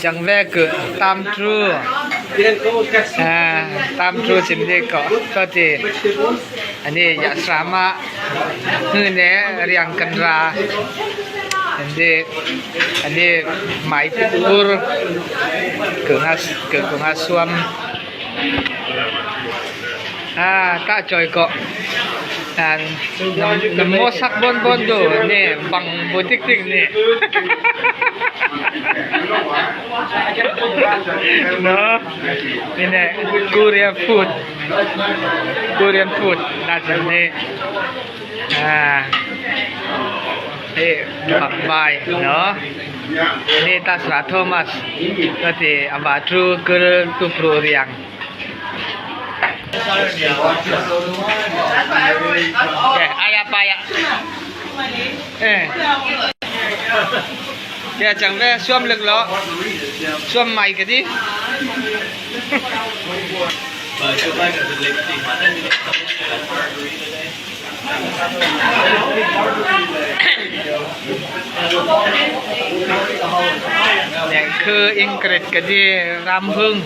Chẳng về cứ tam tru à tam tru chim đi có có thì anh đi dạ sama hư nè riang cần ra anh đi anh đi máy pur cứ nga cứ cứ nga suam à ta chơi có à nằm mua sắc bon bon đồ nè bằng bố tích tích nè no nè Korean food Korean food là gì nè à hei bài no ni ta sra Thomas có thể aba tru cứ tu pro riang Okay, ayah paya. Eh. Kìa chẳng về xuâm lực lọ. Xuâm mày cái gì? Nèคือ Ingrid cái gì Ram Hưng.